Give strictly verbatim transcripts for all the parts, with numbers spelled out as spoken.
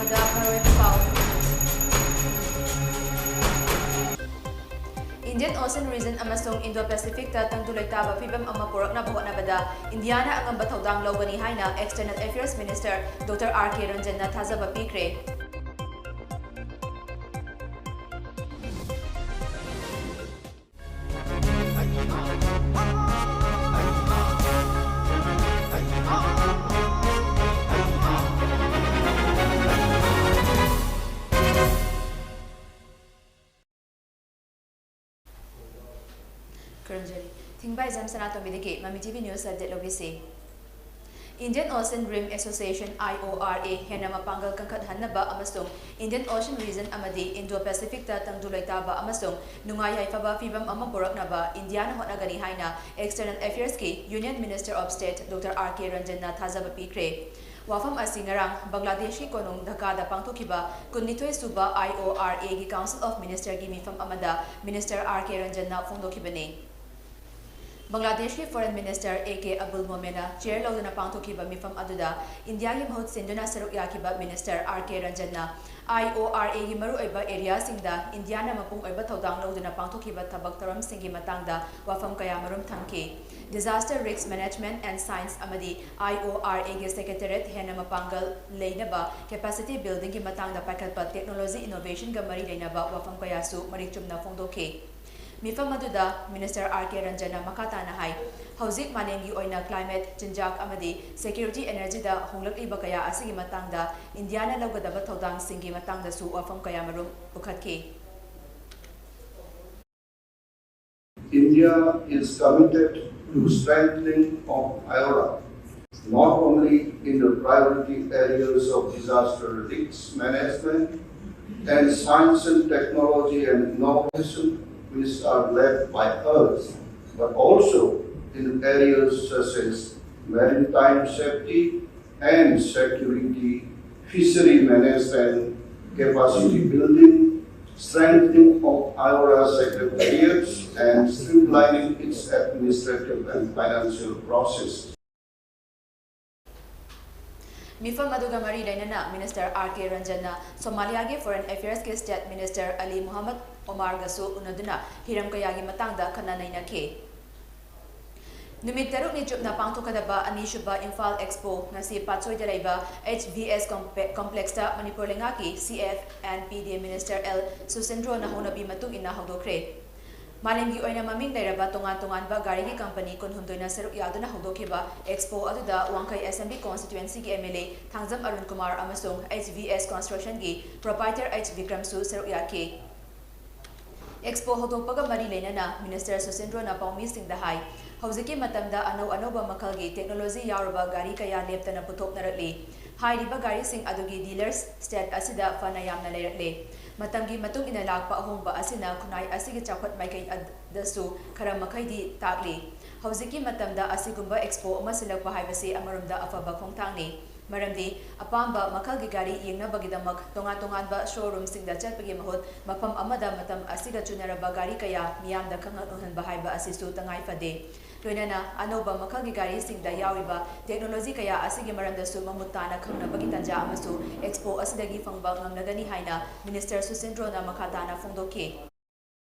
ꯃꯔꯨꯑꯣꯏꯕ ꯄꯥꯎ꯫ Indian Ocean Region ꯑꯃꯁꯨꯡ Indo-Pacific ꯇ ꯇꯪꯗꯨ ꯂꯩꯇꯥꯕ ꯐꯤꯕꯝ ꯑꯃ ꯄꯨꯔꯛꯅꯕ ꯍꯣꯠꯅꯕꯗ ꯏꯟꯗꯤꯌꯥꯅ ꯑꯉꯝꯕ ꯊꯧꯗꯥꯡ ꯂꯧꯒꯅꯤ ꯍꯥꯏꯅ External Affairs Minister Doctor R K Ranjan ꯅ ꯊꯥꯖꯕ ꯄꯤꯈ꯭ꯔꯦ꯫ ꯈꯨꯔꯨꯝꯖꯔꯤ꯫ ꯊꯤꯡꯕ ꯑꯦꯖꯝ ꯁꯅꯥꯇꯣꯝꯕꯤꯗꯒꯤ ꯃꯃꯤ T V News Update ꯂꯧꯕꯤꯁꯤ꯫ Indian Ocean Rim Association, I O R A, ꯍꯦꯟꯅ ꯃꯄꯥꯡꯒꯜ ꯀꯟꯈꯠꯍꯟꯅꯕ ꯑꯃꯁꯨꯡ Indian Ocean Region ꯑꯃꯗꯤ Indo-Pacific ꯇ ꯇꯪꯗꯨ ꯂꯩꯇꯥꯕ ꯑꯃꯁꯨꯡ ꯅꯨꯡꯉꯥꯏ ꯌꯥꯏꯐꯕ ꯐꯤꯕꯝ ꯑꯃ ꯄꯨꯔꯛꯅꯕ ꯏꯟꯗꯤꯌꯥꯅ ꯍꯣꯠꯅꯒꯅꯤ ꯍꯥꯏꯅ External Affairs ꯀꯤ Union Minister of State Doctor R K Ranjan ꯅ ꯊꯥꯖꯕ ꯄꯤꯈ꯭ꯔꯦ꯫ ꯋꯥꯐꯝ ꯑꯁꯤ ꯉꯔꯥꯡ ꯕꯪꯒ꯭ꯂꯥꯗꯦꯁꯀꯤ ꯀꯣꯅꯨꯡ ꯙꯥꯀꯥꯗ ꯄꯥꯡꯊꯣꯛꯈꯤꯕ ꯀꯨꯟꯅꯤꯊꯣꯏ ꯁꯨꯕ I O R A ꯒꯤ Council of Minister ꯒꯤ ꯃꯤꯐꯝ ꯑꯃꯗ Minister R K Ranjan ꯅ ꯐꯣꯡꯗꯣꯛꯈꯤꯕꯅꯤ꯫ ꯕꯪꯒ꯭ꯂꯥꯗꯦꯁꯀꯤ Foreign Minister A K Abul Momen ꯅ chair ꯂꯧꯗꯨꯅ ꯄꯥꯡꯊꯣꯛꯈꯤꯕ ꯃꯤꯐꯝ ꯑꯗꯨꯗ ꯏꯟꯗꯤꯌꯥꯒꯤ ꯃꯍꯨꯠ ꯁꯤꯟꯗꯨꯅ ꯁꯔꯨꯛ ꯌꯥꯈꯤꯕ Minister R K Ranjan ꯅ I O R A ꯒꯤ ꯃꯔꯨꯑꯣꯏꯕ area ꯁꯤꯡꯗ ꯏꯟꯗꯤꯌꯥꯅ ꯃꯄꯨꯡ ꯑꯣꯏꯕ ꯊꯧꯗꯥꯡ ꯂꯧꯗꯨꯅ ꯄꯥꯡꯊꯣꯛꯈꯤꯕ ꯊꯕꯛ ꯊꯧꯔꯝꯁꯤꯡꯒꯤ ꯃꯇꯥꯡꯗ ꯋꯥꯐꯝ ꯀꯌꯥ ꯃꯔꯨꯝ ꯊꯝꯈꯤ꯫ Disaster Risk Management and Science ꯑꯃꯗꯤ I O R A ꯒꯤ Secretariat ꯍꯦꯟꯅ ꯃꯄꯥꯡꯒꯜ ꯂꯩꯅꯕ, capacity building ꯒꯤ ꯃꯇꯥꯡꯗ ꯄꯥꯏꯈꯠꯄ technology innovation ꯒ ꯃꯔꯤ ꯂꯩꯅꯕ ꯋꯥꯐꯝ ꯀꯌꯥꯁꯨ ꯃꯔꯤꯛ ꯆꯨꯝꯅ ꯐꯣꯡꯗꯣꯛꯈꯤ꯫ ꯃꯤꯐꯝ ꯑꯗꯨꯗ Minister R K Ranjan ꯅ ꯃꯈꯥ ꯇꯥꯅ ꯍꯥꯏ, ꯍꯧꯖꯤꯛ ꯃꯥꯂꯦꯝꯒꯤ ꯑꯣꯏꯅ climate, ꯆꯤꯟꯖꯥꯛ ꯑꯃꯗꯤ security energy ꯗ ꯍꯣꯡꯂꯛꯂꯤꯕ ꯀꯌꯥ ꯑꯁꯤꯒꯤ ꯃꯇꯥꯡꯗ ꯏꯟꯗꯤꯌꯥꯅ ꯂꯧꯒꯗꯕ ꯊꯧꯗꯥꯡꯁꯤꯡꯒꯤ ꯃꯇꯥꯡꯗꯁꯨ ꯋꯥꯐꯝ ꯀꯌꯥ ꯃꯔꯨꯝ ꯄꯨꯈꯠꯈꯤ꯫ India is committed to strengthening of IORA, not only in the priority areas of disaster risk management and science and technology and innovation, which are led by us, but also in areas such as maritime safety and security, fishery management, capacity building, strengthening of IORA secretariats, and streamlining its administrative and financial process. ꯃꯤꯐꯝ ꯑꯗꯨꯒ ꯃꯔꯤ ꯂꯩꯅꯅ Minister R K Ranjan ꯅ ꯁꯣꯃꯥꯂꯤꯌꯥꯒꯤ Foreign Affairs ꯀꯤ State Minister Ali Mohamed Omar ꯒꯁꯨ ꯎꯅꯗꯨꯅ ꯍꯤꯔꯝ ꯀꯌꯥꯒꯤ ꯃꯇꯥꯡꯗ ꯈꯟꯅ ꯅꯩꯅꯈꯤ꯫ ꯅꯨꯃꯤꯠ ꯇꯔꯨꯛꯅꯤ ꯆꯨꯞꯅ ꯄꯥꯡꯊꯣꯛꯀꯗꯕ ꯑꯅꯤꯁꯨꯕ ꯏꯝꯐꯥꯜ Expo ꯉꯁꯤ ꯄꯥꯠꯁꯣꯏꯗ ꯂꯩꯕ H V S Compe-, Complex ꯇ ꯃꯅꯤꯄꯨꯔ ꯂꯩꯉꯥꯛꯀꯤ C F and P D Minister L Susindro ꯅ ꯍꯧꯅꯕꯤ ꯃꯇꯨꯡ ꯏꯟꯅ ꯍꯧꯗꯣꯛꯈ꯭ꯔꯦ꯫ ꯃꯥꯂꯦꯝꯒꯤ ꯑꯣꯏꯅ ꯃꯃꯤꯡ ꯂꯩꯔꯕ ꯇꯣꯉꯥꯟ ꯇꯣꯉꯥꯟꯕ ꯒꯥꯔꯤꯒꯤ company ꯀꯨꯟꯍꯨꯝꯗꯣꯏꯅ ꯁꯔꯨꯛ ꯌꯥꯗꯨꯅ ꯍꯧꯗꯣꯛꯈꯤꯕ Expo ꯑꯗꯨꯗ ꯋꯥꯡꯈꯩ Assembly Constituency ꯒꯤ M L A Thangjam Arun Kumar ꯑꯃꯁꯨꯡ H V S Construction ꯒꯤ proprietor H ꯕꯤꯀ꯭ꯔꯝꯁꯨ ꯁꯔꯨꯛ ꯌꯥꯈꯤ꯫ Expo ꯍꯧꯗꯣꯛꯄꯒ ꯃꯔꯤ ꯂꯩꯅꯅ Minister ꯁꯨꯁꯤꯟꯗ꯭ꯔꯣꯅ ꯄꯥꯎꯃꯤꯁꯤꯡꯗ ꯍꯥꯏ, ꯍꯧꯖꯤꯛꯀꯤ ꯃꯇꯝꯗ ꯑꯅꯧ ꯑꯅꯧꯕ ꯃꯈꯜꯒꯤ technology ꯌꯥꯎꯔꯕ ꯒꯥꯔꯤ ꯀꯌꯥ ꯂꯦꯞꯇꯅ ꯄꯨꯊꯣꯛꯅꯔꯛꯂꯤ꯫ ꯍꯥꯏꯔꯤꯕ ꯒꯥꯔꯤꯁꯤꯡ ꯑꯗꯨꯒꯤ dealers state ꯑꯁꯤꯗ ꯐꯅ ꯌꯥꯝꯅ ꯂꯩꯔꯛꯂꯦ꯫ ꯃꯇꯝꯒꯤ ꯃꯇꯨꯡ ꯏꯟꯅ ꯂꯥꯛꯄ ꯑꯍꯣꯡꯕ ꯑꯁꯤꯅ ꯈꯨꯟꯅꯥꯏ ꯑꯁꯤꯒꯤ ꯆꯥꯎꯈꯠ ꯃꯥꯏꯀꯩ ꯑꯗꯁꯨ ꯈꯔ ꯃꯈꯩꯗꯤ ꯇꯥꯛꯂꯤ꯫ ꯍꯧꯖꯤꯛꯀꯤ ꯃꯇꯝꯗ ꯑꯁꯤꯒꯨꯝꯕ Expo ꯑꯃ ꯁꯤꯜꯂꯛꯄ ꯍꯥꯏꯕꯁꯤ ꯑꯃꯔꯣꯝꯗ ꯑꯐꯕ ꯈꯣꯡꯊꯥꯡꯅꯤ꯫ ꯃꯔꯝꯗꯤ ꯑꯄꯥꯝꯕ ꯃꯈꯜꯒꯤ ꯒꯥꯔꯤ ꯌꯦꯡꯅꯕꯒꯤꯗꯃꯛ ꯇꯣꯉꯥꯟ ꯇꯣꯉꯥꯟꯕ showroom ꯁꯤꯡꯗ ꯆꯠꯄꯒꯤ ꯃꯍꯨꯠ ꯃꯐꯝ ꯑꯃꯗ ꯃꯇꯝ ꯑꯁꯤꯒ ꯆꯨꯅꯔꯕ ꯒꯥꯔꯤ ꯀꯌꯥ ꯃꯤꯌꯥꯝꯗ ꯈꯪꯍꯟ ꯎꯍꯟꯕ ꯍꯥꯏꯕ ꯑꯁꯤꯁꯨ ꯇꯉꯥꯏ ꯐꯗꯦ꯫ ꯂꯣꯏꯅꯅ ꯑꯅꯧꯕ ꯃꯈꯜꯒꯤ ꯒꯥꯔꯤꯁꯤꯡꯗ ꯌꯥꯎꯔꯤꯕ technology ꯀꯌꯥ ꯑꯁꯤꯒꯤ ꯃꯔꯝꯗꯁꯨ ꯃꯃꯨꯠ ꯇꯥꯅ ꯈꯪꯅꯕꯒꯤ ꯇꯥꯟꯖꯥ ꯑꯃꯁꯨ Expo ꯑꯁꯤꯗꯒꯤ ꯐꯪꯕ ꯉꯝꯂꯒꯅꯤ ꯍꯥꯏꯅ Minister ꯁꯨꯁꯤꯟꯗ꯭ꯔꯣꯅ ꯃꯈꯥ ꯇꯥꯅ ꯐꯣꯡꯗꯣꯛꯈꯤ꯫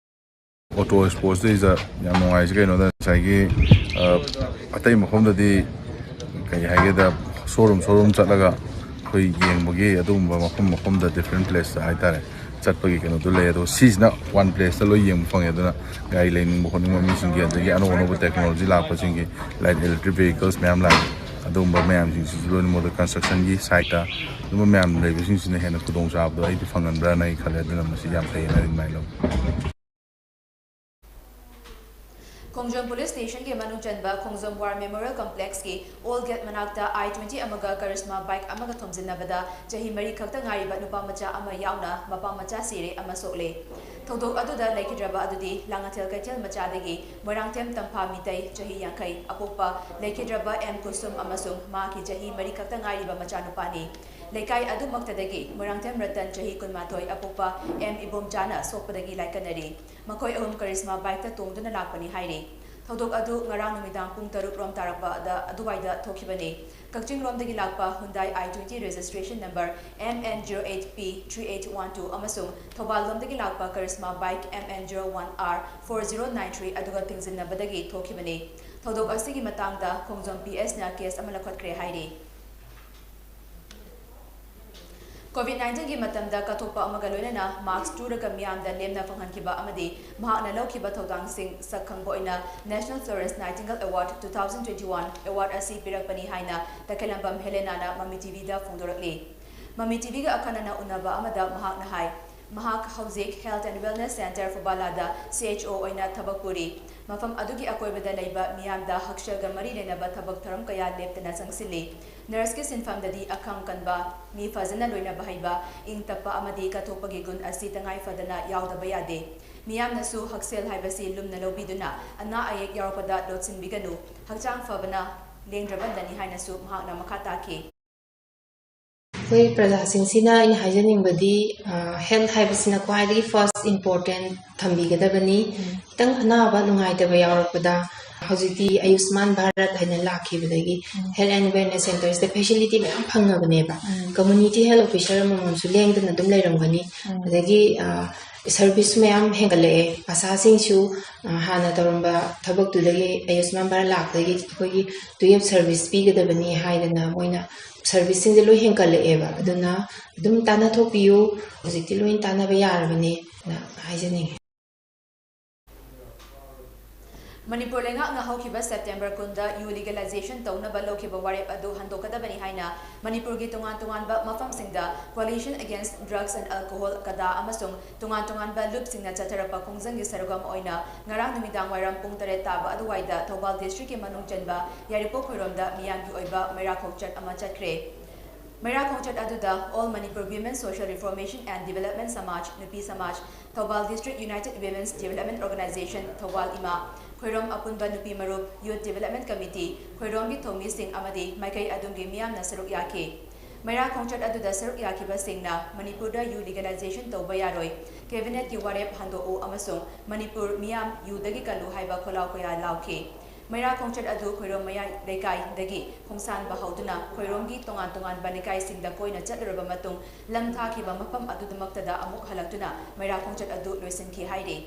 Auto Expo ꯁꯤꯗꯩꯁꯤꯗ ꯌꯥꯝ ꯅꯨꯡꯉꯥꯏꯔꯤꯁꯦ ꯀꯩꯅꯣꯗ, ꯉꯁꯥꯏꯒꯤ, ꯑ, ꯑꯇꯩ ꯃꯐꯝꯗꯗꯤ ꯀꯩ ꯍꯥꯏꯒꯦꯗ, showroom showroom ꯆꯠꯂꯒ ꯑꯩꯈꯣꯏ ꯌꯦꯡꯕꯒꯤ ꯑꯗꯨꯒꯨꯝꯕ ꯃꯐꯝ ꯃꯐꯝꯗ different place ꯇ ꯍꯥꯏꯇꯥꯔꯦ ꯆꯠꯄꯒꯤ ꯀꯩꯅꯣꯗꯣ ꯂꯩ꯫ ꯑꯗꯣ ꯁꯤꯁꯤꯅ one place ꯇ ꯂꯣꯏ ꯌꯦꯡꯕ ꯐꯪꯉꯦ꯫ ꯑꯗꯨꯅ ꯒꯥꯔꯤ ꯂꯩꯅꯤꯡꯕ ꯈꯣꯠꯅꯤꯡꯕ ꯃꯤꯁꯤꯡꯒꯤ, ꯑꯗꯒꯤ ꯑꯅꯧ ꯑꯅꯧꯕ technology ꯂꯥꯛꯄꯁꯤꯡꯒꯤ, like electric vehicles ꯃꯌꯥꯝ ꯂꯥꯛꯑꯦ, ꯑꯗꯨꯒꯨꯝꯕ ꯃꯌꯥꯝꯁꯤꯡꯁꯤꯁꯨ ꯂꯣꯏꯅꯃꯛ construction ꯒꯤ side ꯇ ꯑꯗꯨꯝꯕ ꯃꯌꯥꯝ ꯂꯩꯕꯁꯤꯡꯁꯤꯅ ꯍꯦꯟꯅ ꯈꯨꯗꯣꯡꯆꯥꯕꯗꯣ ꯑꯩꯗꯤ ꯐꯪꯍꯟꯕ꯭ꯔꯥꯅ ꯑꯩ ꯈꯜꯂꯦ꯫ ꯑꯗꯨꯅ ꯃꯁꯤ ꯌꯥꯝ ꯐꯩꯌꯦꯅ ꯑꯩ ꯑꯗꯨꯃꯥꯏꯅ ꯂꯧꯏ꯫ ꯈꯣꯡꯖꯣꯝ Police Station ꯒꯤ ꯃꯅꯨꯡ ꯆꯟꯕ ꯈꯣꯡꯖꯣꯝ War Memorial Complex ꯀꯤ Old Gate ꯃꯅꯥꯛꯇ I twenty ꯑꯃꯒ Karizma bike ꯑꯃꯒ ꯊꯣꯝꯖꯤꯟꯅꯕꯗ ꯆꯍꯤ ꯃꯔꯤ ꯈꯛꯇ ꯉꯥꯏꯔꯤꯕ ꯅꯨꯄꯥ ꯃꯆꯥ ꯑꯃ ꯌꯥꯎꯅ ꯃꯄꯥ ꯃꯆꯥ ꯁꯤꯔꯦ ꯑꯃ ꯁꯣꯛꯂꯦ꯫ ꯊꯧꯗꯣꯛ ꯑꯗꯨꯗ ꯂꯩꯈꯤꯗ꯭ꯔꯕ ꯑꯗꯨꯗꯤ ꯂꯥꯡꯉꯊꯦꯜ ꯀꯩꯊꯦꯜ ꯃꯆꯥꯗꯒꯤ ꯃꯣꯏꯔꯥꯡꯊꯦꯝ ꯇꯝꯐꯥ ꯃꯤꯇꯩ, ꯆꯍꯤ ꯌꯥꯡꯈꯩ, ꯑꯄꯣꯛꯄ ꯂꯩꯈꯤꯗ꯭ꯔꯕ M ꯀꯨꯁꯨꯝ ꯑꯃꯁꯨꯡ ꯃꯍꯥꯛꯀꯤ ꯆꯍꯤ ꯃꯔꯤ ꯈꯛꯇ ꯉꯥꯏꯔꯤꯕ ꯃꯆꯥꯅꯨꯄꯥꯅꯤ꯫ ꯂꯩꯀꯥꯏ ꯑꯗꯨꯃꯛꯇꯗꯒꯤ ꯃꯣꯏꯔꯥꯡꯊꯦꯝ ꯔꯇꯟ, ꯆꯍꯤ ꯀꯨꯟꯃꯥꯊꯣꯏ, ꯑꯄꯣꯛꯄ M ꯏꯕꯣꯝꯆꯥꯅ ꯁꯣꯛꯄꯗꯒꯤ ꯂꯥꯏꯀꯠꯅꯔꯤ꯫ ꯃꯈꯣꯏ ꯑꯍꯨꯝ Karizma bike ꯇ ꯇꯣꯡꯗꯨꯅ ꯂꯥꯛꯄꯅꯤ ꯍꯥꯏꯔꯤ꯫ ꯊꯧꯗꯣꯛ ꯑꯗꯨ ꯉꯔꯥꯡ ꯅꯨꯃꯤꯗꯥꯡ ꯄꯨꯡ ꯇꯔꯨꯛ ꯔꯣꯝ ꯇꯥꯔꯛꯄꯗ ꯑꯗꯨꯋꯥꯏꯗ ꯊꯣꯛꯈꯤꯕꯅꯤ꯫ ꯀꯛꯆꯤꯡ ꯂꯣꯝꯗꯒꯤ ꯂꯥꯛꯄ Hyundai i twenty registration number M N zero eight P three eight one two ꯑꯃꯁꯨꯡ ꯊꯧꯕꯥꯜ ꯂꯣꯝꯗꯒꯤ ꯂꯥꯛꯄ Karizma bike M N zero one R four zero nine three ꯑꯗꯨꯒ ꯊꯦꯡꯖꯤꯟꯅꯕꯗꯒꯤ ꯊꯣꯛꯈꯤꯕꯅꯤ꯫ ꯊꯧꯗꯣꯛ ꯑꯁꯤꯒꯤ ꯃꯇꯥꯡꯗ ꯈꯣꯡꯖꯣꯝ P S ꯅ case ꯑꯃ ꯂꯧꯈꯠꯈ꯭ꯔꯦ ꯍꯥꯏꯔꯤ꯫ COVID nineteen ꯒꯤ ꯃꯇꯝꯗ ꯀꯠꯊꯣꯛꯄ ꯑꯃꯒ ꯂꯣꯏꯅꯅ mask ꯇꯨꯔꯒ ꯃꯤꯌꯥꯝꯗ ꯂꯦꯝꯅ ꯐꯪꯍꯟꯈꯤꯕ ꯑꯃꯗꯤ ꯃꯍꯥꯛꯅ ꯂꯧꯈꯤꯕ ꯊꯧꯗꯥꯡꯁꯤꯡ ꯁꯛ ꯈꯪꯕ ꯑꯣꯏꯅ National Florence Nightingale Award two thousand twenty-one award ꯑꯁꯤ ꯄꯤꯔꯛꯄꯅꯤ ꯍꯥꯏꯅ ꯇꯈꯦꯂꯝꯕꯝ ꯍꯦꯂꯦꯅꯥꯅ ꯃꯃꯤ ꯇꯤꯚꯤꯗ ꯐꯣꯡꯗꯣꯔꯛꯂꯤ꯫ ꯃꯃꯤ ꯇꯤꯚꯤꯒ ꯑꯈꯟꯅꯅ ꯎꯅꯕ ꯑꯃꯗ ꯃꯍꯥꯛꯅ ꯍꯥꯏ, ꯃꯍꯥꯛ ꯍꯧꯖꯤꯛ Health and Wellness Centre ꯐꯨꯕꯥꯂꯥꯗ C H O ꯑꯣꯏꯅ ꯊꯕꯛ ꯄꯨꯔꯤ꯫ ꯃꯐꯝ ꯑꯗꯨꯒꯤ ꯑꯀꯣꯏꯕꯗ ꯂꯩꯕ ꯃꯤꯌꯥꯝꯗ ꯍꯛꯁꯦꯜꯒ ꯃꯔꯤ ꯂꯩꯅꯕ ꯊꯕꯛ ꯊꯧꯔꯝ ꯀꯌꯥ ꯂꯦꯞꯇꯅ ꯆꯪꯁꯤꯜꯂꯤ꯫ Nurse ꯀꯤ ꯁꯤꯟꯐꯝꯗꯗꯤ ꯑꯈꯪ ꯀꯟꯕ, ꯃꯤ ꯐꯖꯅ ꯂꯣꯏꯅꯕ ꯍꯩꯕ, ꯏꯪ ꯇꯞꯄ ꯑꯃꯗꯤ ꯀꯠꯊꯣꯛꯄꯒꯤ ꯒꯨꯟ ꯑꯁꯤ ꯇꯉꯥꯏ ꯐꯗꯅ ꯌꯥꯎꯗꯕ ꯌꯥꯗꯦ꯫ ꯃꯤꯌꯥꯝꯅꯁꯨ ꯍꯛꯁꯦꯜ ꯍꯥꯏꯕꯁꯤ ꯂꯨꯝꯅ ꯂꯧꯕꯤꯗꯨꯅ ꯑꯅꯥ ꯑꯌꯦꯛ ꯌꯥꯎꯔꯛꯄꯗ ꯂꯣꯠꯁꯤꯟꯕꯤꯒꯅꯨ, ꯍꯛꯆꯥꯡ ꯐꯕꯅ ꯂꯦꯡꯗ꯭ꯔꯕ ꯂꯟꯅꯤ ꯍꯥꯏꯅꯁꯨ ꯃꯍꯥꯛꯅ ꯃꯈꯥ ꯇꯥꯈꯤ꯫ ꯑꯩꯈꯣꯏ ꯄ꯭ꯔꯖꯥꯁꯤꯡꯁꯤꯅ ꯑꯩꯅ ꯍꯥꯏꯖꯅꯤꯡꯕꯗꯤ, ꯑ, health ꯍꯥꯏꯕꯁꯤꯅ ꯈ꯭ꯋꯥꯏꯗꯒꯤ first important ꯊꯝꯕꯤꯒꯗꯕꯅꯤ꯫ ꯎꯝ꯫ ꯈꯤꯇꯪ ꯑꯅꯥꯕ ꯅꯨꯡꯉꯥꯏꯇꯕ ꯌꯥꯎꯔꯛꯄꯗ ꯍꯧꯖꯤꯛꯇꯤ ꯑꯌꯨꯁꯃꯥꯟ ꯚꯥꯔꯠ ꯍꯥꯏꯅ ꯂꯥꯛꯈꯤꯕꯗꯒꯤ ꯎꯝ꯫ Health and Wellness Centres ꯇ facility ꯃꯌꯥꯝ ꯐꯪꯉꯕꯅꯦꯕ꯫ ꯎꯝ꯫ Community health officer ꯑꯃꯃꯝꯁꯨ ꯂꯦꯡꯗꯅ ꯑꯗꯨꯝ ꯂꯩꯔꯝꯒꯅꯤ꯫ ꯎꯝ꯫ ꯑꯗꯒꯤ, ꯑ, service ꯃꯌꯥꯝ ꯍꯦꯟꯒꯠꯂꯛꯑꯦ꯫ ꯑꯥꯁꯥꯁꯤꯡꯁꯨ, ꯑ, ꯍꯥꯟꯅ ꯇꯧꯔꯝꯕ ꯊꯕꯛꯇꯨꯗꯒꯤ ꯑꯌꯨꯁꯃꯥꯟ ꯚꯥꯔꯠ ꯂꯥꯛꯄꯗꯒꯤ ꯑꯩꯈꯣꯏꯒꯤ ꯇꯨꯌꯦꯞ service ꯄꯤꯒꯗꯕꯅꯤ ꯍꯥꯏꯗꯅ ꯃꯣꯏꯅ service ꯁꯤꯡꯁꯦ ꯂꯣꯏ ꯍꯦꯟꯒꯠꯂꯛꯑꯦꯕ꯫ ꯑꯗꯨꯅ ꯑꯗꯨꯝ ꯇꯥꯟꯅꯊꯣꯛꯄꯤꯌꯨ꯫ ꯍꯧꯖꯤꯛꯇꯤ ꯂꯣꯏ ꯇꯥꯟꯅꯕ ꯌꯥꯔꯕꯅꯦ ꯅ ꯍꯥꯏꯖꯅꯤꯡꯉꯤ꯫ ꯃꯅꯤꯄꯨꯔ ꯂꯩꯉꯥꯛꯅ ꯍꯧꯈꯤꯕ September ꯀꯨꯟꯗ ꯌꯨ legalization ꯇꯧꯅꯕ ꯂꯧꯈꯤꯕ ꯋꯥꯔꯦꯞ ꯑꯗꯨ ꯍꯟꯗꯣꯛꯀꯗꯕꯅꯤ ꯍꯥꯏꯅ ꯃꯅꯤꯄꯨꯔꯒꯤ ꯇꯣꯉꯥꯟ ꯇꯣꯉꯥꯟꯕ ꯃꯐꯝꯁꯤꯡꯗ Coalition Against Drugs and Alcohol, ꯀꯗꯥ, ꯑꯃꯁꯨꯡ ꯇꯣꯉꯥꯟ ꯇꯣꯉꯥꯟꯕ ꯂꯨꯞꯁꯤꯡꯅ ꯆꯠꯊꯔꯛꯄ ꯈꯣꯡꯖꯪꯒꯤ ꯁꯔꯨꯛ ꯑꯃ ꯑꯣꯏꯅ ꯉꯔꯥꯡ ꯅꯨꯃꯤꯗꯥꯡ ꯋꯥꯏꯔꯝ ꯄꯨꯡ ꯇꯔꯦꯠ ꯇꯥꯕ ꯑꯗꯨꯋꯥꯏꯗ ꯊꯧꯕꯥꯜ district ꯀꯤ ꯃꯅꯨꯡ ꯆꯟꯕ ꯌꯥꯏꯔꯤꯄꯣꯛ ꯈꯣꯏꯔꯣꯝꯗ ꯃꯤꯌꯥꯝꯒꯤ ꯑꯣꯏꯕ ꯃꯩꯔꯥ ꯈꯣꯡꯆꯠ ꯑꯃ ꯆꯠꯈ꯭ꯔꯦ꯫ ꯃꯩꯔꯥ ꯈꯣꯡꯆꯠ ꯑꯗꯨꯗ All Manipur Women Social Reformation and Development ꯁꯃꯥꯖ, ꯅꯨꯄꯤ ꯁꯃꯥꯖ, Thoubal District United Women's Development Organisation, Thoubal ꯏꯃꯥ, ꯈꯣꯏꯔꯣꯝ ꯑꯄꯨꯟꯕ ꯅꯨꯄꯤ ꯃꯔꯨꯞ, Youth Development Committee, ꯈꯣꯏꯔꯣꯝꯒꯤ ꯊꯧꯃꯤꯁꯤꯡ ꯑꯃꯗꯤ ꯃꯥꯏꯀꯩ ꯑꯗꯨꯝꯒꯤ ꯃꯤꯌꯥꯝꯅ ꯁꯔꯨꯛ ꯌꯥꯈꯤ꯫ ꯃꯩꯔꯥ ꯈꯣꯡꯆꯠ ꯑꯗꯨꯗ ꯁꯔꯨꯛ ꯌꯥꯈꯤꯕꯁꯤꯡꯅ ꯃꯅꯤꯄꯨꯔꯗ ꯌꯨ ꯂꯤꯒꯦꯂꯥꯏꯖꯦꯁꯟ ꯇꯧꯕ ꯌꯥꯔꯣꯏ, ꯀꯦꯕꯤꯅꯦꯠꯀꯤ ꯋꯥꯔꯦꯞ ꯍꯟꯗꯣꯛꯎ ꯑꯃꯁꯨꯡ ꯃꯅꯤꯄꯨꯔ ꯃꯤꯌꯥꯝ ꯌꯨꯗꯒꯤ ꯀꯜꯂꯨ ꯍꯥꯏꯕ ꯈꯣꯜꯂꯥꯎ ꯀꯌꯥ ꯂꯥꯎꯈꯤ꯫ ꯃꯩꯔꯥ ꯈꯣꯡꯆꯠ ꯑꯗꯨ ꯈꯣꯏꯔꯣꯝ ꯃꯌꯥꯏ ꯂꯩꯀꯥꯏꯗꯒꯤ ꯈꯣꯡꯁꯥꯟꯕ ꯍꯧꯗꯨꯅ ꯈꯣꯏꯔꯣꯝꯒꯤ ꯇꯣꯉꯥꯟ ꯇꯣꯉꯥꯟꯕ ꯂꯩꯀꯥꯏꯁꯤꯡꯗ ꯀꯣꯏꯅ ꯆꯠꯂꯨꯔꯕ ꯃꯇꯨꯡ, ꯂꯝ ꯊꯥꯈꯤꯕ ꯃꯐꯝ ꯑꯗꯨꯗꯃꯛꯇꯗ ꯑꯃꯨꯛ ꯍꯜꯂꯛꯇꯨꯅ ꯃꯩꯔꯥ ꯈꯣꯡꯆꯠ ꯑꯗꯨ ꯂꯣꯏꯁꯤꯟꯈꯤ ꯍꯥꯏꯔꯤ꯫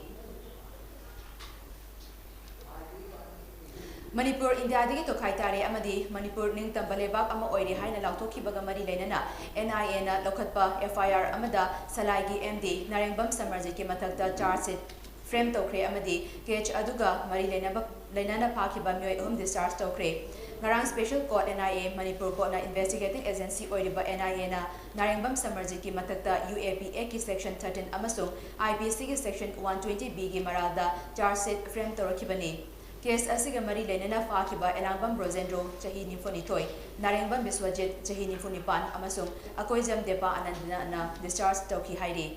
ꯃꯅꯤꯄꯨꯔ ꯏꯟꯗꯤꯌꯥꯗꯒꯤ ꯇꯣꯈꯥꯏ ꯇꯥꯔꯦ ꯑꯃꯗꯤ ꯃꯅꯤꯄꯨꯔ ꯅꯤꯡꯇꯝꯕ ꯂꯩꯕꯥꯛ ꯑꯃ ꯑꯣꯏꯔꯦ ꯍꯥꯏꯅ ꯂꯥꯎꯊꯣꯛꯈꯤꯕꯒ ꯃꯔꯤ ꯂꯩꯅꯅ ꯑꯦꯟ ꯑꯥꯏ ꯑꯦꯅ ꯂꯧꯈꯠꯄ ꯑꯦꯐ ꯑꯥꯏ ꯑꯥꯔ ꯑꯃꯗ ꯁꯂꯥꯏꯒꯤ ꯑꯦꯝ ꯗꯤ ꯅꯥꯔꯦꯡꯕꯝ ꯁꯃꯔꯖꯤꯠꯀꯤ ꯃꯊꯛꯇ ꯆꯥꯔꯖ ꯁꯤꯠ ꯐ꯭ꯔꯦꯝ ꯇꯧꯈ꯭ꯔꯦ ꯑꯃꯗꯤ ꯀꯦꯁ ꯑꯗꯨꯒ ꯃꯔꯤ ꯂꯩꯅꯕ, ꯂꯩꯅꯅ ꯐꯥꯈꯤꯕ ꯃꯤꯑꯣꯏ ꯑꯍꯨꯝ ꯗꯤꯁꯆꯥꯔꯖ ꯇꯧꯈ꯭ꯔꯦ꯫ ꯉꯔꯥꯡ special court N I A, Manipur ꯀꯣꯔꯠꯅ ꯏꯟꯚꯦꯁꯇꯤꯒꯦꯇꯤꯡ ꯑꯦꯖꯦꯟꯁꯤ ꯑꯣꯏꯔꯤꯕ ꯑꯦꯟ ꯑꯥꯏ ꯑꯦꯅ ꯅꯥꯔꯦꯡꯕꯝ ꯁꯃꯔꯖꯤꯠꯀꯤ ꯃꯊꯛꯇ ꯌꯨ ꯑꯦ ꯄꯤ ꯑꯦꯛꯀꯤ ꯁꯦꯛꯁꯟ ꯊꯥꯔꯇꯤꯟ ꯑꯃꯁꯨꯡ ꯑꯥꯏ ꯄꯤ ꯁꯤꯒꯤ ꯁꯦꯛꯁꯟ ꯋꯥꯟ ꯇ꯭ꯋꯦꯟꯇꯤ ꯕꯤꯒꯤ ꯃꯔꯥꯜꯗ ꯆꯥꯔꯖ ꯁꯤꯠ ꯐ꯭ꯔꯦꯝ ꯇꯧꯔꯛꯈꯤꯕꯅꯤ꯫ ꯀꯦꯁ ꯑꯁꯤꯒ ꯃꯔꯤ ꯂꯩꯅꯅ ꯐꯥꯈꯤꯕ ꯑꯦꯂꯥꯡꯕꯝ ꯔꯣꯖꯦꯟꯗ꯭ꯔꯣ, ꯆꯍꯤ ꯅꯤꯐꯨꯅꯤꯊꯣꯏ, ꯅꯥꯔꯦꯡꯕꯝ ꯕꯤꯁ꯭ꯋꯖꯤꯠ, ꯆꯍꯤ ꯅꯤꯐꯨ ꯅꯤꯄꯥꯟ, ꯑꯃꯁꯨꯡ ꯑꯀꯣꯏꯖꯝ ꯗꯦꯄꯥ ꯑꯅꯟꯗꯅ ꯗꯤꯁꯆꯥꯔꯖ ꯇꯧꯈꯤ ꯍꯥꯏꯔꯤ꯫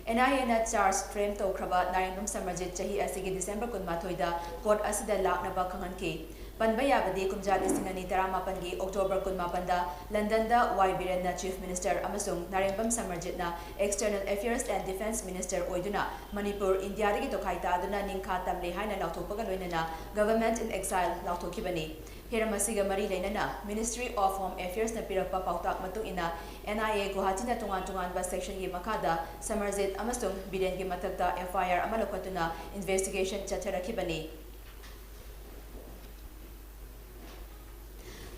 ꯑꯦꯟ ꯑꯥꯏ ꯑꯦꯅ ꯆꯥꯔꯖ ꯐ꯭ꯔꯦꯝ ꯇꯧꯈ꯭ꯔꯕ ꯅꯥꯔꯦꯡꯕꯝ ꯁꯃꯔꯖꯤꯠ ꯆꯍꯤ ꯑꯁꯤꯒꯤ ꯗꯤꯁꯦꯝꯕꯔ ꯀꯨꯟꯃꯥꯊꯣꯏꯗ ꯀꯣꯔꯠ ꯑꯁꯤꯗ ꯂꯥꯛꯅꯕ ꯈꯪꯍꯟꯈꯤ꯫ ꯄꯟꯕ ꯌꯥꯕꯗꯤ, ꯀꯨꯝꯖꯥ ꯂꯤꯁꯤꯡ ꯑꯅꯤ ꯇꯔꯥꯃꯥꯄꯟꯒꯤ ꯑꯣꯛꯇꯣꯕꯔ ꯀꯨꯟꯃꯥꯄꯟꯗ ꯂꯟꯗꯟꯗ ꯋꯥꯏ ꯕꯤꯔꯦꯟꯅ ꯆꯤꯐ ꯃꯤꯅꯤꯁꯇꯔ ꯑꯃꯁꯨꯡ ꯅꯥꯔꯦꯡꯕꯝ ꯁꯃꯔꯖꯤꯠꯅ external affairs and defence minister ꯑꯣꯏꯗꯨꯅ ꯃꯅꯤꯄꯨꯔ ꯏꯟꯗꯤꯌꯥꯗꯒꯤ ꯇꯣꯈꯥꯏ ꯇꯥꯗꯨꯅ ꯅꯤꯡꯈꯥ ꯇꯝꯂꯦ ꯍꯥꯏꯅ ꯂꯥꯎꯊꯣꯛꯄꯒ ꯂꯣꯏꯅꯅ Government in Exile ꯂꯥꯎꯊꯣꯛꯈꯤꯕꯅꯤ꯫ ꯍꯤꯔꯝ ꯑꯁꯤꯒ ꯃꯔꯤ ꯂꯩꯅꯅ Ministry of Home Affairsꯅ ꯄꯤꯔꯛꯄ ꯄꯥꯎꯇꯥꯛ ꯃꯇꯨꯡ ꯏꯟꯅ, ꯑꯦꯟ ꯑꯥꯏ ꯑꯦ ꯒꯨꯋꯥꯍꯥꯇꯤꯅ ꯇꯣꯉꯥꯟ ꯇꯣꯉꯥꯟꯕ ꯁꯦꯛꯁꯟꯒꯤ ꯃꯈꯥꯗ ꯁꯃꯔꯖꯤꯠ ꯑꯃꯁꯨꯡ ꯕꯤꯔꯦꯟꯒꯤ ꯃꯊꯛꯇ ꯑꯦꯐ ꯑꯥꯏ ꯑꯥꯔ ꯑꯃ ꯂꯧꯈꯠꯇꯨꯅ ꯏꯟꯚꯦꯁꯇꯤꯒꯦꯁꯟ ꯆꯠꯊꯔꯛꯈꯤꯕꯅꯤ꯫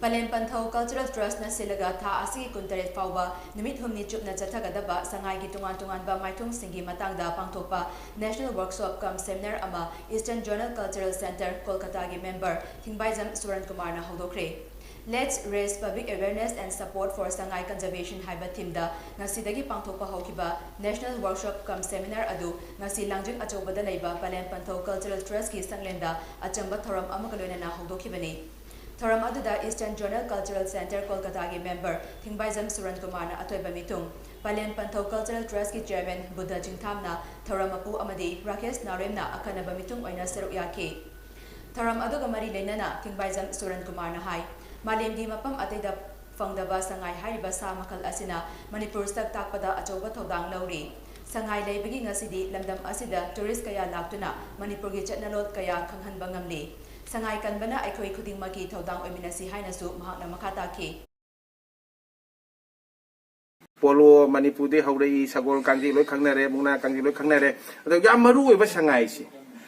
ꯄꯂꯦꯝ ꯄꯟꯊꯧ ꯀꯜꯆꯔꯦꯜ ꯇ꯭ꯔꯁꯠꯅ ꯁꯤꯜꯂꯒ ꯊꯥ ꯑꯁꯤꯒꯤ ꯀꯨꯟꯇꯔꯦꯠ ꯐꯥꯎꯕ ꯅꯨꯃꯤꯠ ꯍꯨꯝꯅꯤ ꯆꯨꯞꯅ ꯆꯠꯊꯒꯗꯕ ꯁꯉꯥꯏꯒꯤ ꯇꯣꯉꯥꯟ ꯇꯣꯉꯥꯟꯕ ꯃꯥꯏꯊꯣꯡꯁꯤꯡꯒꯤ ꯃꯇꯥꯡꯗ ꯄꯥꯡꯊꯣꯛꯄ National Workshop cum Seminar ꯑꯃ Eastern Zonal Cultural Centre, ꯀꯣꯜꯀꯇꯥꯒꯤ ꯃꯦꯝꯕꯔ ꯊꯤꯡꯕꯥꯏꯖꯝ ꯁꯨꯔꯟ ꯀꯨꯃꯥꯔꯅ ꯍꯧꯗꯣꯛꯈ꯭ꯔꯦ꯫ Let's raise public awareness and support for Sangai conservation ꯍꯥꯏꯕ ꯊꯤꯝꯗ ꯉꯁꯤꯗꯒꯤ ꯄꯥꯡꯊꯣꯛꯄ ꯍꯧꯈꯤꯕ National Workshop cum Seminar ꯑꯗꯨ ꯉꯁꯤ ꯂꯥꯡꯖꯤꯡ ꯑꯆꯧꯕꯗ ꯂꯩꯕ ꯄꯂꯦꯝ ꯄꯟꯊꯧ ꯀꯜꯆꯔꯦꯜ ꯇ꯭ꯔꯁꯠꯀꯤ ꯁꯪꯂꯦꯟꯗ ꯑꯆꯝꯕ ꯊꯧꯔꯝ ꯑꯃꯒ ꯂꯣꯏꯅꯅ ꯍꯧꯗꯣꯛꯈꯤꯕꯅꯤ꯫ ꯊꯧꯔꯝ ꯑꯗꯨꯗ Eastern Zonal Cultural Centre, ꯀꯣꯜꯀꯇꯥꯒꯤ ꯃꯦꯝꯕꯔ ꯊꯤꯡꯕꯥꯏꯖꯝ ꯁꯨꯔꯟ ꯀꯨꯃꯥꯔꯅ ꯑꯊꯣꯏꯕ ꯃꯤꯊꯨꯡ, ꯄꯂꯦꯝ ꯄꯟꯊꯧ ꯀꯜꯆꯔꯦꯜ ꯇ꯭ꯔꯁꯠꯀꯤ ꯆꯤꯌꯔꯃꯦꯟ ꯕꯨꯙ ꯆꯤꯡꯊꯥꯝꯅ ꯊꯧꯔꯝ ꯃꯄꯨ ꯑꯃꯗꯤ ꯔꯥꯀꯦꯁ ꯅꯥꯎꯔꯦꯝꯅ ꯑꯈꯟꯅꯕ ꯃꯤꯊꯨꯡ ꯑꯣꯏꯅ ꯁꯔꯨꯛ ꯌꯥꯈꯤ꯫ ꯊꯧꯔꯝ ꯑꯗꯨꯒ ꯃꯔꯤ ꯂꯩꯅꯅ ꯊꯤꯡꯕꯥꯏꯖꯝ ꯁꯨꯔꯟ ꯀꯨꯃꯥꯔꯅ ꯍꯥꯏ, ꯃꯥꯂꯦꯝꯒꯤ ꯃꯐꯝ ꯑꯇꯩꯗ ꯐꯪꯗꯕ ꯁꯉꯥꯏ ꯍꯥꯏꯔꯤꯕ ꯁꯥ ꯃꯈꯜ ꯑꯁꯤꯅ ꯃꯅꯤꯄꯨꯔ ꯁꯛ ꯇꯥꯛꯄꯗ ꯑꯆꯧꯕ ꯊꯧꯗꯥꯡ ꯂꯧꯔꯤ꯫ ꯁꯉꯥꯏ ꯂꯩꯕꯒꯤ ꯉꯁꯤꯗꯤ ꯂꯝꯗꯝ ꯑꯁꯤꯗ ꯇꯨꯔꯤꯁ ꯀꯌꯥ ꯂꯥꯛꯇꯨꯅ ꯃꯅꯤꯄꯨꯔꯒꯤ ꯆꯠꯅꯂꯣꯟ ꯀꯌꯥ ꯈꯪꯍꯟꯕ ꯉꯝꯂꯤ꯫ ꯁꯉꯥꯏ ꯀꯟꯕꯅ ꯑꯩꯈꯣꯏ ꯈꯨꯗꯤꯡꯃꯛꯀꯤ ꯊꯧꯗꯥꯡ ꯑꯣꯏꯃꯤꯟꯅꯁꯤ ꯍꯥꯏꯅꯁꯨ ꯃꯍꯥꯛꯅ ꯃꯈꯥ ꯇꯥꯈꯤ꯫ ꯄꯣꯂꯣ ꯃꯅꯤꯄꯨꯔꯗꯒꯤ ꯍꯧꯔꯛꯏ, ꯁꯒꯣꯜ ꯀꯥꯡꯖꯩ ꯂꯣꯏ ꯈꯪꯅꯔꯦ, ꯃꯨꯛꯅꯥ ꯀꯥꯡꯖꯩ ꯂꯣꯏ ꯈꯪꯅꯔꯦ꯫ ꯑꯗꯣ ꯌꯥꯝ ꯃꯔꯨ ꯑꯣꯏꯕ ꯁꯉꯥꯏꯁꯦ,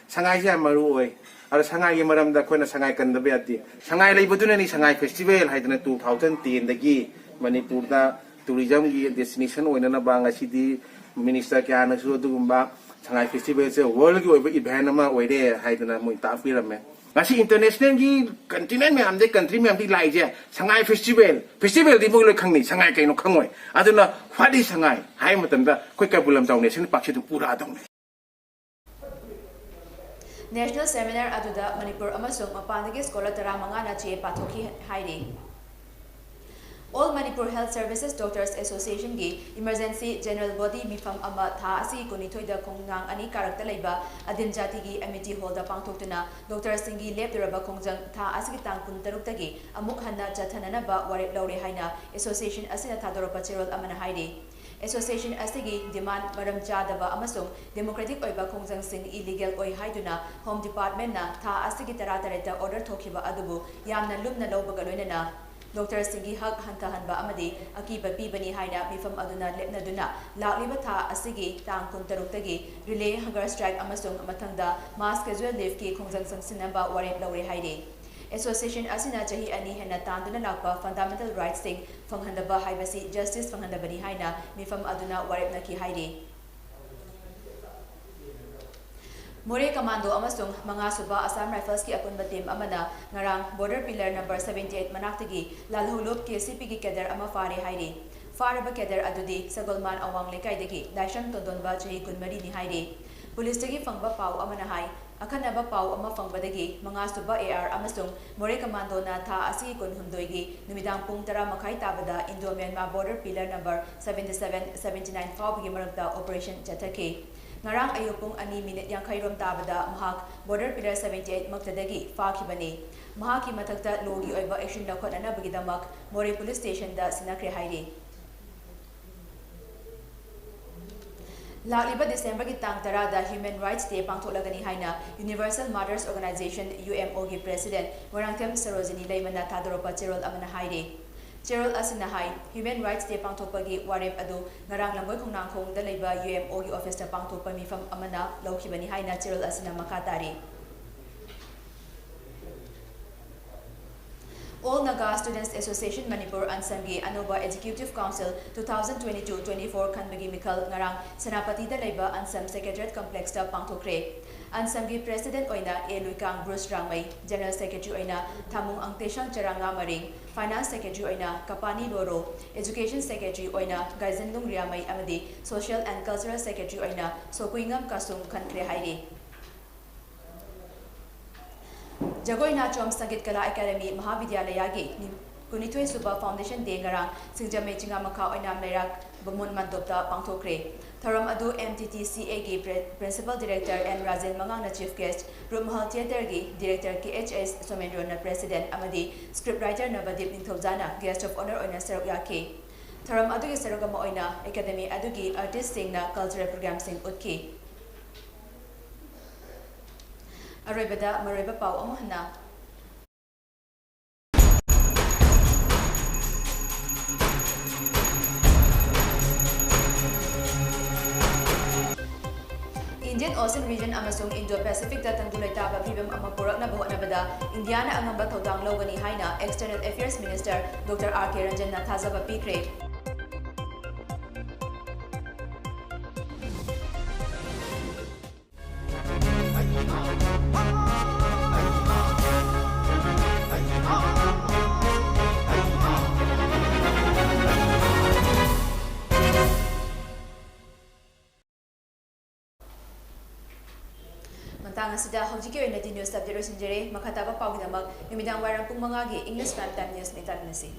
ꯁꯉꯥꯏꯁꯦ ꯌꯥꯝ ꯃꯔꯨ ꯑꯣꯏ꯫ ꯑꯗꯣ ꯁꯉꯥꯏꯒꯤ ꯃꯔꯝꯗ ꯑꯩꯈꯣꯏꯅ ꯁꯉꯥꯏ ꯀꯟꯗꯕ ꯌꯥꯗꯦ꯫ ꯁꯉꯥꯏ ꯂꯩꯕꯗꯨꯅꯅꯤ ꯁꯉꯥꯏ ꯐꯦꯁꯇꯤꯚꯦꯜ ꯍꯥꯏꯗꯅ two thousand ten ꯗꯒꯤ ꯃꯅꯤꯄꯨꯔꯗ ꯇꯨꯔꯤꯖꯝꯒꯤ ꯗꯦꯁꯇꯤꯅꯦꯁꯟ ꯑꯣꯏꯅꯅꯕ ꯉꯁꯤꯗꯤ ꯃꯤꯅꯤꯁꯇꯔ ꯀꯌꯥꯅꯁꯨ ꯑꯗꯨꯒꯨꯝꯕ ꯁꯉꯥꯏ ꯐꯦꯁꯇꯤꯚꯦꯜꯁꯦ ꯋꯥꯔꯜꯒꯤ ꯑꯣꯏꯕ ꯏꯚꯦꯟ ꯑꯃ ꯑꯣꯏꯔꯦ ꯍꯥꯏꯗꯅ ꯃꯣꯏ ꯇꯥꯛꯄꯤꯔꯝꯃꯦ꯫ ꯉꯁꯤ ꯏꯟꯇꯔꯅꯦꯁꯅꯦꯜꯒꯤ ꯀꯟꯇꯤꯅꯦꯟ ꯃꯌꯥꯝꯗꯒꯤ, ꯀꯟꯇ꯭ꯔꯤ ꯃꯌꯥꯝꯗꯒꯤ ꯂꯥꯛꯏꯁꯦ ꯁꯉꯥꯏ ꯐꯦꯁꯇꯤꯚꯦꯜ, ꯐꯦꯁꯇꯤꯚꯦꯜꯗꯤ ꯃꯣꯏ ꯂꯣꯏ ꯈꯪꯅꯩ, ꯁꯉꯥꯏ ꯀꯩꯅꯣ ꯈꯪꯉꯣꯏ꯫ ꯑꯗꯨꯅ what is ꯁꯉꯥꯏ ꯍꯥꯏꯕ ꯃꯇꯝꯗ ꯑꯩꯈꯣꯏ ꯀꯩꯕꯨꯜ ꯂꯝꯖꯥꯎ ꯅꯦꯁꯅꯦꯜ ꯄꯥꯔꯛꯁꯤ ꯑꯗꯨꯝ ꯎꯔꯛꯑꯗꯧꯅꯦ꯫ ꯅꯦꯁꯅꯦꯜ ꯁꯦꯃꯤꯅꯥꯔ ꯑꯗꯨꯗ ꯃꯅꯤꯄꯨꯔ ꯑꯃꯁꯨꯡ ꯃꯄꯥꯟꯗꯒꯤ ꯁ꯭ꯀꯣꯂꯔ ꯇꯔꯥꯃꯉꯥꯅ ꯆꯦ ꯄꯥꯊꯣꯛꯈꯤ ꯍꯥꯏꯔꯤ꯫ All Manipur Health Services Doctors Associationꯒꯤ Emergency General Body ꯃꯤꯐꯝ ꯑꯃ ꯊꯥ ꯑꯁꯤꯒꯤ ꯀꯨꯟꯅꯤꯊꯣꯏꯗ ꯈꯣꯡꯅꯥꯡ ꯑꯅꯤ ꯀꯥꯔꯛꯇ ꯂꯩꯕ ꯑꯗꯤꯝ ꯖꯥꯇꯤꯒꯤ ꯑꯦꯃꯤꯇꯤ ꯍꯣꯜꯗ ꯄꯥꯡꯊꯣꯛꯇꯨꯅ ꯗꯣꯛꯇꯔꯁꯤꯡꯒꯤ ꯂꯦꯞꯇꯣꯔꯕ ꯈꯣꯡꯖꯪ ꯊꯥ ꯑꯁꯤꯒꯤ ꯇꯥꯡ ꯀꯨꯟꯇꯔꯨꯛꯇꯒꯤ ꯑꯃꯨꯛ ꯍꯟꯅ ꯆꯠꯊꯅꯅꯕ ꯋꯥꯔꯦꯞ ꯂꯧꯔꯦ ꯍꯥꯏꯅ ꯑꯦꯁꯣꯁꯤꯌꯦꯁꯟ ꯑꯁꯤꯅ ꯊꯥꯗꯣꯔꯛꯄ ꯆꯦꯔꯣꯜ ꯑꯃꯅ ꯍꯥꯏꯔꯤ꯫ ꯑꯦꯁꯣꯁꯤꯌꯦꯁꯟ ꯑꯁꯤꯒꯤ ꯗꯤꯃꯥꯟ ꯃꯔꯝ ꯆꯥꯗꯕ ꯑꯃꯁꯨꯡ ꯗꯦꯃꯣꯀ꯭ꯔꯦꯇꯤꯛ ꯑꯣꯏꯕ ꯈꯣꯡꯖꯪꯁꯤꯡ ꯏꯂꯤꯒꯦꯜ ꯑꯣꯏ ꯍꯥꯏꯗꯨꯅ ꯍꯣꯝ ꯗꯤꯄꯥꯔꯠꯃꯦꯟꯅ ꯊꯥ ꯑꯁꯤꯒꯤ ꯇꯔꯥꯇꯔꯦꯠꯇ ꯑꯣꯔꯗꯔ ꯊꯣꯛꯈꯤꯕ ꯑꯗꯨꯕꯨ ꯌꯥꯝꯅ ꯂꯨꯝꯅ ꯂꯧꯕꯒ ꯂꯣꯏꯅꯅ ꯗꯣꯛꯇꯔꯁꯤꯡꯒꯤ ꯍꯛ ꯍꯟꯊꯍꯟꯕ ꯑꯃꯗꯤ ꯑꯀꯤꯕ ꯄꯤꯕꯅꯤ ꯍꯥꯏꯅ ꯃꯤꯐꯝ ꯑꯗꯨꯅ ꯂꯦꯞꯅꯗꯨꯅ ꯂꯥꯛꯂꯤꯕ ꯊꯥ ꯑꯁꯤꯒꯤ ꯇꯥꯡ ꯀꯨꯟꯇꯔꯨꯛꯇꯒꯤ ꯔꯤꯂꯦ ꯍꯪꯒꯔ ꯁ꯭ꯇ꯭ꯔꯥꯏꯛ ꯑꯃꯁꯨꯡ ꯃꯊꯪꯗ ꯃꯥꯁ ꯀꯦꯖꯨꯑꯦꯜ ꯂꯤꯚꯀꯤ ꯈꯣꯡꯖꯪ ꯆꯪꯁꯤꯟꯅꯕ ꯋꯥꯔꯦꯞ ꯂꯧꯔꯦ ꯍꯥꯏꯔꯤ꯫ ꯑꯦꯁꯣꯁꯤꯌꯦꯁꯟ ꯑꯁꯤꯅ ꯆꯍꯤ ꯑꯅꯤ ꯍꯦꯟꯅ ꯇꯥꯟꯗꯨꯅ ꯂꯥꯛꯄ ꯐꯟꯗꯥꯃꯦꯟꯇꯦꯜ ꯔꯥꯏꯠꯁꯤꯡ ꯐꯪꯍꯟꯗꯕ ꯍꯥꯏꯕꯁꯤ ꯖꯁꯇꯤꯁ ꯐꯪꯍꯟꯗꯕꯅꯤ ꯍꯥꯏꯅ ꯃꯤꯐꯝ ꯑꯗꯨꯅ ꯋꯥꯔꯦꯞꯅꯈꯤ ꯍꯥꯏꯔꯤ꯫ ꯃꯣꯔꯦ ꯀꯃꯥꯟꯗꯣ ꯑꯃꯁꯨꯡ ꯃꯉꯥꯁꯨꯕ ꯑꯁꯥꯝ ꯔꯥꯏꯐꯜꯁꯀꯤ ꯑꯄꯨꯟꯕ ꯇꯤꯝ ꯑꯃꯅ ꯉꯔꯥꯡ border pillar number seventy eight ꯃꯅꯥꯛꯇꯒꯤ ꯂꯥꯜꯍꯧꯂꯨꯞ ꯀꯦ ꯁꯤ ꯄꯤꯒꯤ ꯀꯦꯗꯔ ꯑꯃ ꯐꯥꯔꯦ ꯍꯥꯏꯔꯤ꯫ ꯐꯥꯔꯕ ꯀꯦꯗꯔ ꯑꯗꯨꯗꯤ ꯁꯒꯣꯜꯃꯥꯟ ꯑꯋꯥꯡ ꯂꯩꯀꯥꯏꯗꯒꯤ ꯂꯥꯏꯁ꯭ꯔꯝ ꯇꯣꯟꯗꯣꯟꯕ, ꯆꯍꯤ ꯀꯨꯟꯃꯔꯤꯅꯤ ꯍꯥꯏꯔꯤ꯫ ꯄꯨꯂꯤꯁꯇꯒꯤ ꯐꯪꯕ ꯄꯥꯎ ꯑꯃꯅ ꯍꯥꯏ, ꯑꯈꯟꯅꯕ ꯄꯥꯎ ꯑꯃ ꯐꯪꯕꯗꯒꯤ ꯃꯉꯥꯁꯨꯕ ꯑꯦ ꯑꯥꯔ ꯑꯃꯁꯨꯡ ꯃꯣꯔꯦ ꯀꯃꯥꯟꯗꯣꯅ ꯊꯥ ꯑꯁꯤꯒꯤ ꯀꯨꯟꯍꯨꯝꯗꯣꯏꯒꯤ ꯅꯨꯃꯤꯗꯥꯡ ꯄꯨꯡ ꯇꯔꯥ ꯃꯈꯥꯏ ꯇꯥꯕꯗ Indo Myanmar border pillar number seventy seven, seventy nine ꯐꯥꯎꯕꯒꯤ ꯃꯔꯛꯇ ꯑꯣꯄꯔꯦꯁꯟ ꯆꯠꯊꯈꯤ꯫ ꯉꯔꯥꯡ ꯑꯌꯨꯛ ꯄꯨꯡ ꯑꯅꯤ ꯃꯤꯅꯤꯠ ꯌꯥꯡꯈꯩ ꯔꯣꯝ ꯇꯥꯕꯗ ꯃꯍꯥꯛ ꯕꯣꯔꯗꯔ ꯄꯤꯂꯔ ꯁꯚꯦꯟꯇꯤ ꯑꯩꯠ ꯃꯛꯇꯗꯒꯤ ꯐꯥꯈꯤꯕꯅꯤ꯫ ꯃꯍꯥꯛꯀꯤ ꯃꯊꯛꯇ ꯂꯣꯒꯤ ꯑꯣꯏꯕ ꯑꯦꯛꯁꯟ ꯂꯧꯈꯠꯅꯅꯕꯒꯤꯗꯃꯛ ꯃꯣꯔꯦ ꯄꯨꯂꯤꯁ ꯁ꯭ꯇꯦꯁꯟꯗ ꯁꯤꯟꯅꯈ꯭ꯔꯦ ꯍꯥꯏꯔꯤ꯫ ꯂꯥꯛꯂꯤꯕ ꯗꯤꯁꯦꯝꯕꯔꯒꯤ ꯇꯥꯡ ꯇꯔꯥꯗ Human Rights Day ꯄꯥꯡꯊꯣꯛꯂꯒꯅꯤ ꯍꯥꯏꯅ Universal Mothers Organization, U M O, ꯒꯤ ꯄ꯭ꯔꯦꯁꯤꯗꯦꯟꯠ ꯃꯣꯏꯔꯥꯡꯊꯦꯝ ꯁꯔꯣꯖꯤꯅꯤ ꯂꯩꯃꯅ ꯊꯥꯗꯣꯔꯛꯄ ꯆꯦꯔꯣꯜ ꯑꯃꯅ ꯍꯥꯏꯔꯤ꯫ ꯆꯦꯔꯣꯜ ꯑꯁꯤꯅ ꯍꯥꯏ, Human Rights Day ꯄꯥꯡꯊꯣꯛꯄꯒꯤ ꯋꯥꯔꯦꯞ ꯑꯗꯨ ꯉꯔꯥꯡ ꯂꯝꯕꯣꯏ ꯈꯣꯡꯅꯥꯡꯈꯣꯡꯗ ꯂꯩꯕ U M O ꯒꯤ ꯑꯣꯐꯤꯁꯇ ꯄꯥꯡꯊꯣꯛꯄ ꯃꯤꯐꯝ ꯑꯃꯅ ꯂꯧꯈꯤꯕꯅꯤ ꯍꯥꯏꯅ ꯆꯦꯔꯣꯜ ꯑꯁꯤꯅ ꯃꯈꯥ ꯇꯥꯔꯤ꯫ All Naga Students Association Manipur, ꯑꯟꯁꯝꯒꯤ ꯑꯅꯧꯕ Executive Council two thousand twenty-two twenty-four ꯈꯟꯕꯒꯤ ꯃꯤꯈꯜ ꯉꯔꯥꯡ ꯁꯦꯅꯥꯄꯇꯤꯗ ꯂꯩꯕ ꯑꯟꯁꯝ Secretariat Complexꯇ ꯄꯥꯡꯊꯣꯛꯈ꯭ꯔꯦ꯫ ꯑꯟꯁꯝꯒꯤ ꯄ꯭ꯔꯦꯁꯤꯗꯦꯟꯠ ꯑꯣꯏꯅ ꯑꯦ ꯂꯨꯏꯀꯥꯡ ꯕ꯭ꯔꯨꯁ ꯔꯥꯡꯃꯩ, ꯖꯦꯅꯔꯦꯜ ꯁꯦꯀ꯭ꯔꯦꯇꯔꯤ ꯑꯣꯏꯅ ꯊꯥꯃꯨꯡ ꯑꯪꯇꯦꯁꯪ ꯆꯔꯥꯡꯉꯥ ꯃꯔꯤꯡ, ꯐꯥꯏꯅꯥꯟꯁ ꯁꯦꯀ꯭ꯔꯦꯇꯔꯤ ꯑꯣꯏꯅ ꯀꯄꯥꯅꯤ ꯂꯣꯔꯣ, ꯑꯦꯖꯨꯀꯦꯁꯟ ꯁꯦꯀ꯭ꯔꯦꯇꯔꯤ ꯑꯣꯏꯅ ꯒꯥꯏꯖꯟꯂꯨꯡ ꯔꯤꯌꯥꯃꯩ ꯑꯃꯗꯤ ꯁꯣꯁꯤꯌꯦꯜ ꯑꯦꯟ ꯀꯜꯆꯔꯦꯜ ꯁꯦꯀ꯭ꯔꯦꯇꯔꯤ ꯑꯣꯏꯅ ꯁꯣꯀꯨꯏꯉꯝ ꯀꯥꯁꯨꯝ ꯈꯟꯈ꯭ꯔꯦ ꯍꯥꯏꯔꯤ꯫ ꯖꯒꯣꯏ ꯅꯥꯆꯣꯝ ꯁꯪꯒꯤꯠ ꯀꯂꯥ ꯑꯦꯀꯥꯗꯦꯃꯤ ꯃꯍꯥꯕꯤꯗ꯭ꯌꯥꯂꯌꯥꯒꯤ ꯅꯤ-, ꯀꯨꯟꯅꯤꯊꯣꯏ ꯁꯨꯕ Foundation Day ꯉꯔꯥꯡ ꯁꯤꯡꯖꯃꯩ ꯆꯤꯉꯥꯃꯈꯥ ꯑꯣꯏꯅꯥꯝ ꯂꯩꯔꯛ ꯕꯥꯃꯣꯟ ꯃꯟꯗꯣꯞꯇ ꯄꯥꯡꯊꯣꯛꯈ꯭ꯔꯦ꯫ ꯊꯧꯔꯝ ꯑꯗꯨ M T T C A ꯒꯤ ꯄ꯭ꯔꯦ-, Principal Director N ꯔꯥꯖꯦꯟ ꯃꯉꯥꯡꯅ Chief Guest, ꯔꯨꯞꯃꯍꯜ Theatreꯒꯤ Director K H S ꯁꯣꯃꯦꯟꯗ꯭ꯔꯣꯅ President ꯑꯃꯗꯤ Script Writer ꯅꯕꯗꯤꯞ ꯅꯤꯡꯊꯧꯖꯥꯅ Guest of Honour ꯑꯣꯏꯅ ꯁꯔꯨꯛ ꯌꯥꯈꯤ꯫ ꯊꯧꯔꯝ ꯑꯗꯨꯒꯤ ꯁꯔꯨꯛ ꯑꯃ ꯑꯣꯏꯅ ꯑꯦꯀꯥꯗꯦꯃꯤ ꯑꯗꯨꯒꯤ ꯑꯥꯔꯇꯤꯁꯁꯤꯡꯅ cultural programꯁꯤꯡ ꯎꯠꯈꯤ꯫ ꯑꯔꯣꯏꯕꯗ ꯃꯔꯨꯑꯣꯏꯕ ꯄꯥꯎ ꯑꯃꯨꯛ ꯍꯟꯅ꯫ Indian Ocean Region ꯑꯃꯁꯨꯡ Indo-Pacificꯇ ꯇꯪꯗꯨ ꯂꯩꯇꯥꯕ ꯐꯤꯕꯝ ꯑꯃ ꯄꯨꯔꯛꯅꯕ ꯍꯣꯠꯅꯕꯗ ꯏꯟꯗꯤꯌꯥꯅ ꯑꯉꯝꯕ ꯊꯧꯗꯥꯡ ꯂꯧꯒꯅꯤ ꯍꯥꯏꯅ External Affairs Minister Doctor R K ꯔꯟꯖꯟꯅ ꯊꯥꯖꯕ ꯄꯤꯈ꯭ꯔꯦ꯫ ꯃꯇꯥꯡ ꯑꯁꯤꯗ ꯍꯧꯖꯤꯛꯀꯤ ꯑꯣꯏꯅꯗꯤ news update ꯂꯣꯏꯁꯤꯟꯖꯔꯦ꯫ ꯃꯈꯥ ꯇꯥꯕ ꯄꯥꯎꯒꯤꯗꯃꯛ ꯅꯨꯃꯤꯗꯥꯡ ꯋꯥꯏꯔꯝ ꯄꯨꯡ ꯃꯉꯥꯒꯤ English Prime Time Newsꯅ ꯇꯥꯃꯤꯟꯅꯁꯤ꯫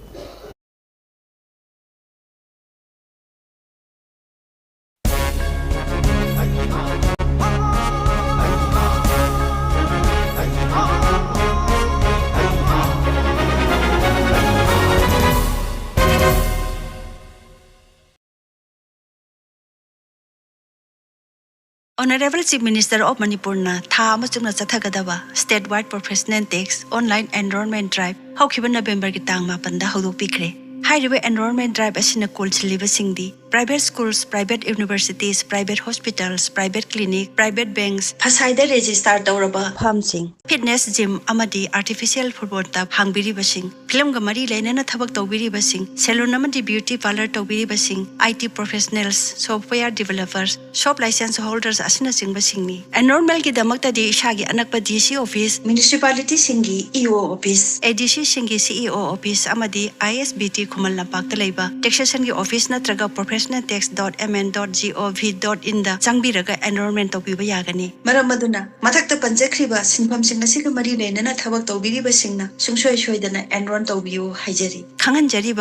Honorable Chief Minister of Manipurꯅ ꯊꯥ ꯑꯃ ꯆꯨꯞꯅ ꯆꯠꯊꯒꯗꯕ State Wide Professional Tax Online Enrollment Drive ꯍꯧꯈꯤꯕ ꯅꯕꯦꯝꯕꯔꯒꯤ ꯇꯥꯡ ꯃꯥꯄꯟꯗ ꯍꯧꯗꯣꯛꯄꯤꯈ꯭ꯔꯦ꯫ ꯍꯥꯏꯔꯤꯕ Enrollment Drive ꯑꯁꯤꯅ ꯀꯣꯟꯁꯤꯜꯂꯤꯕꯁꯤꯡꯗꯤ private schools, private universities, private hospitals, private clinic, private banks, ꯐꯁꯥꯏꯗ register ꯇꯧꯔꯕ firmꯁꯤꯡ, fitness gym ꯑꯃꯗꯤ artificial ꯐꯨꯠꯕꯣꯜ ꯇꯞ ꯍꯥꯡꯕꯤꯔꯤꯕꯁꯤꯡ, ꯐꯤꯂꯝꯒ ꯃꯔꯤ ꯂꯩꯅꯅ ꯊꯕꯛ ꯇꯧꯕꯤꯔꯤꯕꯁꯤꯡ, salon ꯑꯃꯗꯤ beauty parlour ꯇꯧꯕꯤꯔꯤꯕꯁꯤꯡ, I T professionals, software developers, shop license holders ꯑꯁꯤꯅꯆꯤꯡꯕꯁꯤꯡꯅꯤ꯫ Enrollmentꯒꯤꯗꯃꯛꯇꯗꯤ ꯏꯁꯥꯒꯤ ꯑꯅꯛꯄ D C office, municipalityꯁꯤꯡꯒꯤ E O office, A D Cꯁꯤꯡꯒꯤ C E O office ꯑꯃꯗꯤ I S B T ꯈꯨꯃꯟ ꯂꯝꯄꯥꯛꯇ ꯂꯩꯕ taxationꯒꯤ office ꯅꯠꯇ꯭ꯔꯒ professional tax dot M N dot G O V dot inꯗ ꯆꯪꯕꯤꯔꯒ enrollment ꯇꯧꯕꯤꯕ ꯌꯥꯒꯅꯤ꯫ ꯃꯔꯝ ꯑꯗꯨꯅ ꯃꯊꯛꯇ ꯄꯟꯖꯈ꯭ꯔꯤꯕ ꯁꯤꯟꯐꯝꯁꯤꯡ ꯑꯁꯤꯒ ꯃꯔꯤ ꯂꯩꯅꯅ ꯊꯕꯛ ꯇꯧꯕꯤꯔꯤꯕꯁꯤꯡꯅ ꯁꯨꯡꯁꯣꯏ ꯁꯣꯏꯗꯅ enroll ꯇꯧꯕꯤꯌꯨ ꯍꯥꯏꯖꯔꯤ꯫ ꯈꯪꯍꯟꯖꯔꯤꯕ